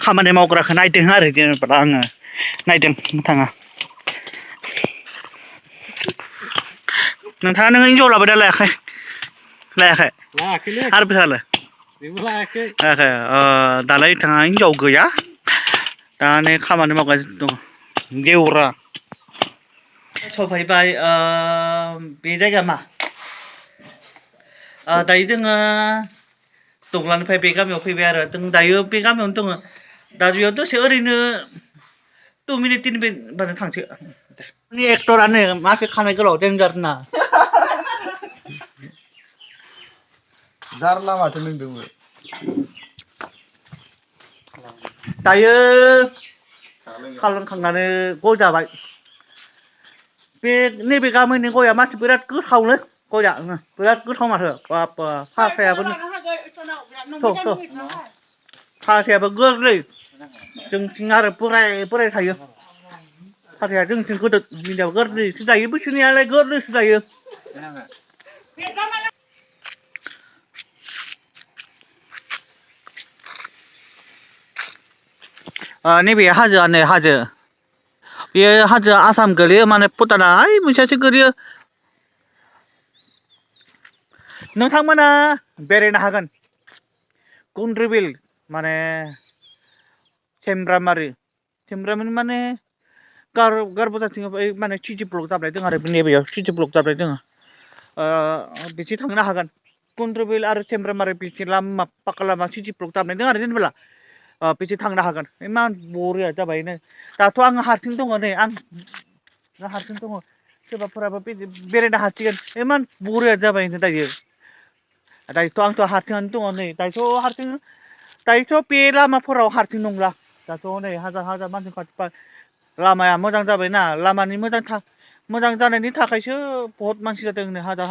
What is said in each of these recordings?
खामानि मावग्राखौ नायदों आरो जेनेबा आङो नायदों नोंथाङा नों हिनजाव लाबाय दा लायाखै आरो बिहालाय लायाखै दालाय नोंथाङा हिनजाव गैया दा नै खामानि मावगासिनो दङ देवरा सफैबाय बे जायगा मा दायो जोङो दंलानिफ्राय बे गामियाव फैबाय आरो जों दायो बे गामियावनो दङ दा बेयाव दसे ओरैनो 2 मिनिट 3 मिनिटबानो थांसै एक्टरानो मासे खानाय गोलाव देन्जार ना जारला माथो नोंदोंबो दायो खालामखांनानै गय जाबाय बे नैबे गामिनि गया माथो बिराद गोथावलै गया बिराद गोथाव माथो बाबा फाखायाबो फाखायाबो गोरलै जोंथिं आरो बोराय थायो फाखाया जोंथिं गोदो मिडियाव गोरलैसो जायो बैसोनियालाय गोरलैसो जायो नैबे हाजोआनो हाजो बेयो हाजोआ आसाम गोलैयो माने भुटाना ओइ मोनसेसो गोलैयो नोंथांमोना बेरायनो हागोन कुन्द्रबिल माने सेमब्रामारि माने गारबोजाथिं माने सिटि ब्लक जाबाय दं आरो नैबेयाव सिटि ब्लक जाबाय दङ बिथिं थांनो हागोन कुन्द्रबिल आरो सेमब्रामारि बिथिं लामा पाक्का लामा सिटि ब्लक जाबनाय दं आरो जेनेबा बिथिं थांनो हागोन इमान बरिया जाबाय दाथ' आङो हारसिं दङ नै आं हारसिं दङ सोरबाफोराबो बेरायनो हासिगोन इमान बरिया जाबाय दायोथ' आंथ' हारसिङानो दङ नै दायोथ' बे लामाफोराव हारसिं नंला दाथ' नै हाजार मानसि खाथि लामाया मोजां जाबायना लामानि मोजां जानायनि थाखायसो बहुत मानसि जादों नै हाजार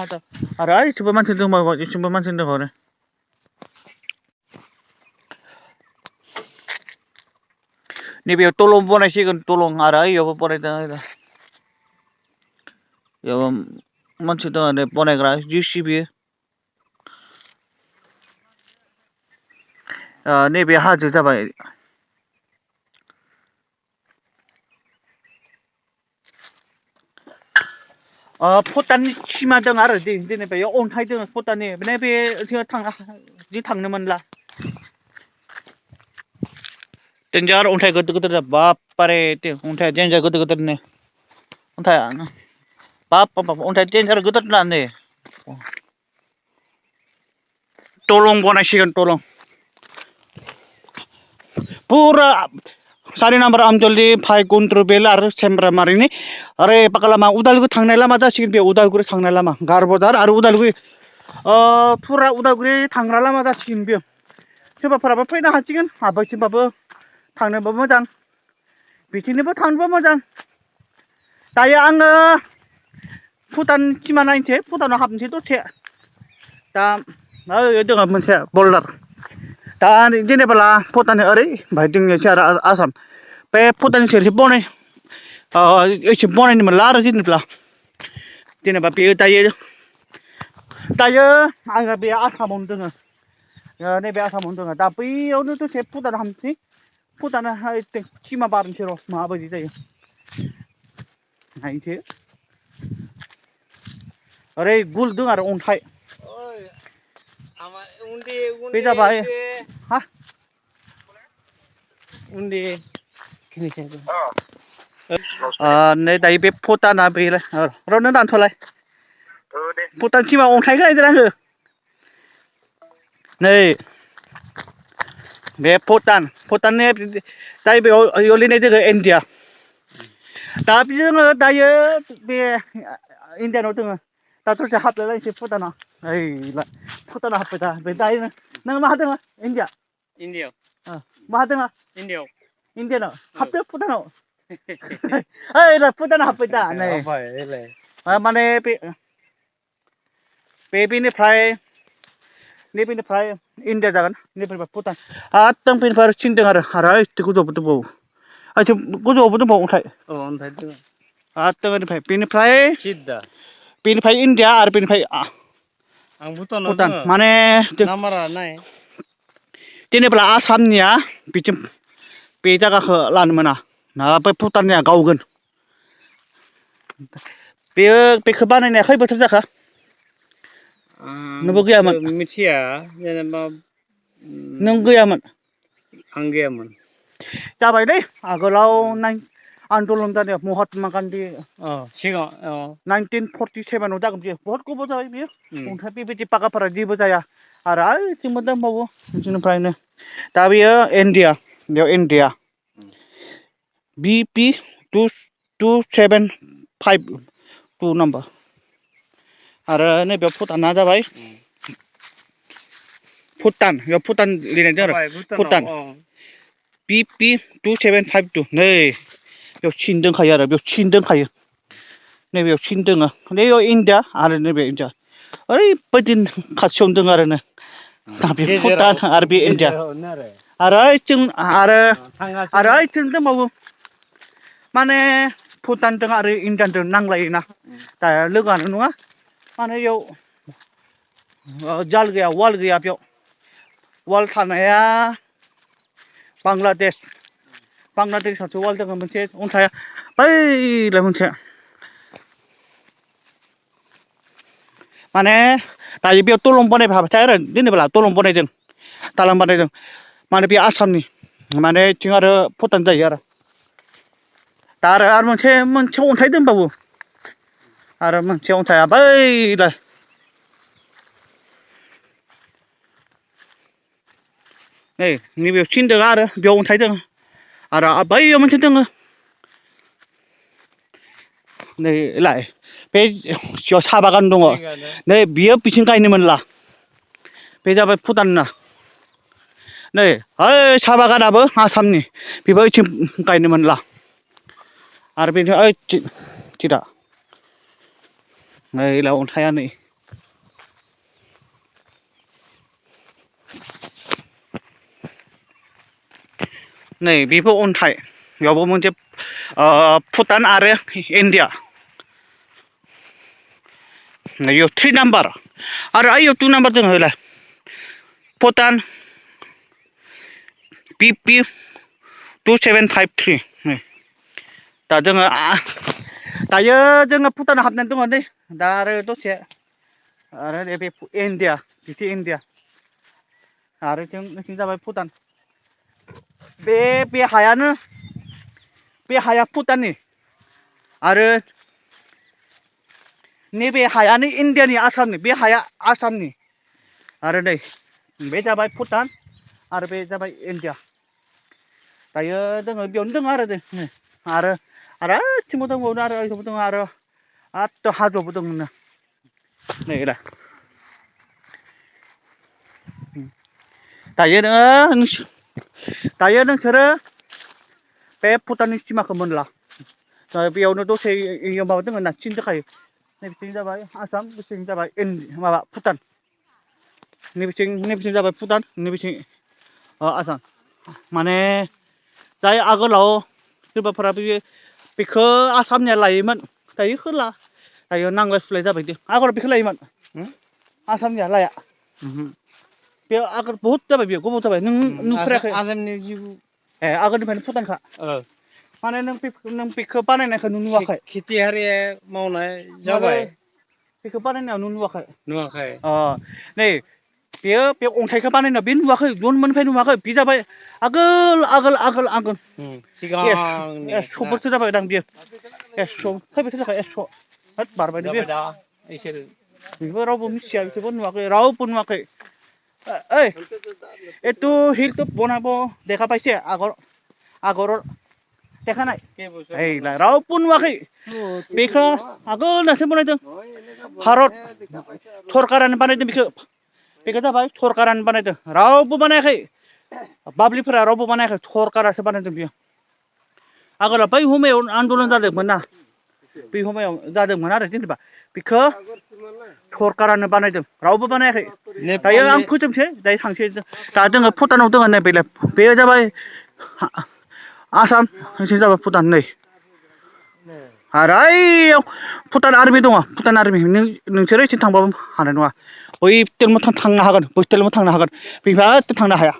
आरो एसेबो मानसि दंबावो नैबेयाव दलं बनायसिगोन दलं आरो इयावबो बनायदों इयाव मानसि दङ नै बनायग्रा JCB नैबे हाजो जाबाय भुटाननि सिमा दं आरो जेनेबा बेयाव अन्थाइ दङ भुटाननि माने बे थांनो मोनला देन्जार अन्थाइ गोदोर बापरे अन्थाइया देन्जार गोदोरनो अन्थाइया बाप अन्थाइ देन्जार गोदोर नै दलं बनायसिगोन दलं पुरा 4 नाम्बार आमजलि फाय कुन्द्रबिल आरो सेमब्रामारिनि ओरै पाक्का लामा उदालगुरि थांनाय लामा जासिगोन बे उदालगुरि थांनाय लामा गारबदार आरो उदालगुरि पुरा उदालगुरि थांग्रा लामा जासिगोन बेयो सोरबाफोराबो फैनो हासिगोन बैथिंबाबो थांनोबो मोजां बिथिंनोबो थांनोबो मोजां दायो आङो भुटान सिमा नायनोसै भुटानाव हाबनोसै दसे दा दङ मोनसे बल्डार दा जेनेबा भुटान ओरै ओमफ्राय जोंनियासो आरो आसाम बे भुटान सेरसो एसे बनायनो मोनला आरो जेनेबा बेयो दायो आङो बे आसामावनो दङ नैबे आसामावनो दङ दा बैयावनो दसे भुटान हाबनोसै भुटाना सिमा बारनोसै र' माबायदि जायो नायनोसै ओरै गुल दं आरो अन्थाइ बे जाबाय हा नै दायो बे भुटाना बेलाय र' नों दानथ'लाय भुटान सिमा अन्थाइ नायदों आङो नै बे भुटाननि जाय बेयाव लिरनाय दोङो इण्डिया दा जोङो दायो बे इण्डियानाव दङ दा दसे हाबलायलायनोसै भुटानाव भुटानाव हाबबाय दा दायो नों माहा दङ इण्डियायाव माहा दङ इण्डियानाव हाबदो भुटानाव भुटानाव हाबबाय दा नै माने बेनिफ्राय इण्डिया जागोन नैबेनिफ्राय भुटान एकदम बेनिफ्राय सिन दं आरो एसे गोजौआवबो दंबावो अन्थाइ दङ एकदम बेनिफ्राय इण्डिया आरो बेनिफ्राय भुटान माने जेनेबा आसामनिया बिथिं बे जायगाखौ लानो मोना नङाबा भुटाननिया गावगोन बेखौ बानायनाया खै बोथोर जाखो नोंबो गैयामोन मिथिया जेनेबा नों गैयामोन आं गैयामोन जाबाय दै आगोलाव आन्दलन जानायाव महात्मा गान्धी सिगाङाव 1947 जागोन बियो बहुत गोबाव जाबाय बियो अन्थाइ बेबायदि पाकाफोरा जेबो जाया आरो ओइथिंबो दंबावो बिनिफ्रायनो दा बियो इण्डिया बेयाव इण्डिया BP 22752 नाम्बार आरो नैबेयाव भुटाना जाबाय भुटान बेयाव भुटान लिरनाय दं आरो भुटान BP 2752 नै बेयाव सिन दंखायो आरो बेयाव सिन दंखायो नैबेयाव सिन दोङो नैबेयाव इण्डिया आरो नैबे इण्डिया ओरैबायदि खाथियावनो दङ आरो बे भुटान आरो बे इण्डिया आरो ओइथिं आरो ओइथिं दंबावो माने भुटानजों आरो इण्डियाजों नांलायोना दा लोगोआनो नङा माने बेयाव जाल गैया वाल गैया बेयाव वाल थानाया बांलादेशआवसो वाल दङ मोनसे अन्थाइआ बैलाय मोनसे माने दायो बेयाव दलं बानायबाय हाबाथाय आरो जेनेबा दलं बानायदों दालां बानायदों माने बे आसामनि माने बिथिं आरो भुटान जायो आरो दा आरो मोनसे अन्थाइ दंबावो आरो मोनसे अन्थाइआ बैलाय नै नैबेयाव सिन दङ आरो बेयाव अन्थाइ दङ आरो बैयाव मोनसे दङ नैलाय बे सिङाव साहा बागान दङ नै बियो बिथिं गायनो मोनला बे जाबाय भुटानना नै ओइ साहा बागानाबो आसामनि बेबो ओइथिं गायनो मोनला आरो बेनो ओइ थिदा नैलाय अन्थाइआ नै नै बेबो अन्थाइ बेयावबो मोनसे भुटान आरो इण्डिया बेयाव 3 नाम्बार आरो ओइयाव 2 नाम्बार दङ ओइलाय भुटान BP 2753 नै दा जोङो दायो जोङो भुटानाव हाबनानै दङ दै दा आरो दसे आरो नैबे इण्डिया बिथिं इण्डिया आरो बिथिं जाबाय भुटान बे हायानो बे हाया भुटाननि आरो नैबे हायानो इण्डियानि आसामनि बे हाया आसामनि आरो नै बे जाबाय भुटान आरो बे जाबाय इण्डिया दायो जोङो बेयावनो दङ आरो जों आरो ओइथिंबो दंबावो आरो ओइथिंबो दङ आरो हाजोआवबो दङ नै दायो नोंसोरो बे भुटाननि सिमाखौ मोनला बेयावनो दसे माबा दङ ना सिन दंखायो नैबिथिं जाबाय आसाम बिथिं जाबाय माबा भुटान नैबिथिं जाबाय भुटान नैबिथिं आसाम माने जाय आगोलाव सोरबाफोरा बेखौ आसामनिया लायोमोन दायो होला दायो नांलाय फुलाय जाबाय दे आगोलाव बेखौ लायोमोन आसामनिया लाया बे आगोल बहुत जाबाय बेयो गोबाव जाबाय नों नुफेराखै आगोलनिफ्रायनो भुटानखा माने नों बेखौ बानायनायखौ नुवाखै खेथि हारि मावनाय जाबाय बेखौ बानायनायाव नुवाखै नै बेयो बे अन्थाइखौ बानायनायाव बे नुवाखै जनमनिफ्राय नुवाखै बे जाबाय आगोल 100 बोसोर जाबायदां बियो 100 खै बोसोर जाबाय 100 बारबाय बियो बेबो रावबो मिथिया बिसोरबो नुवाखै रावबो नुवाखै এইটো হিলটো বনাব দেখা পাইছে আগৰৰ দেখা নাই এইবিলাক ৰাवबো नुवाखै बेखौ आगोलसो बानायदों भारत सरकारानो बानायदों बेखौ जाबाय सरकारानो बानायदों रावबो बानायाखै बाब्लिफोरा रावबो बानायाखै सरकारासो बानायदों बियो आगोलाव बै समायाव आन्दलन जादोंमोन ना बै समायाव जादोंमोन आरो जेनेबा बेखौ सरकारानो बानायदों रावबो बानायाखै दायो आं फोजोबसै दायो थांसै दा जोङो भुटानाव दङ नै बेलाय बे जाबाय आसाम नोंसिनि जाबाय भुटान नै आरो ओइयाव भुटान आर्मि दङ भुटान आर्मि नोंसोरो एसे थांबाबो हानाय नङा बै थांनो हागोन बेनिफ्राय थांनो हाया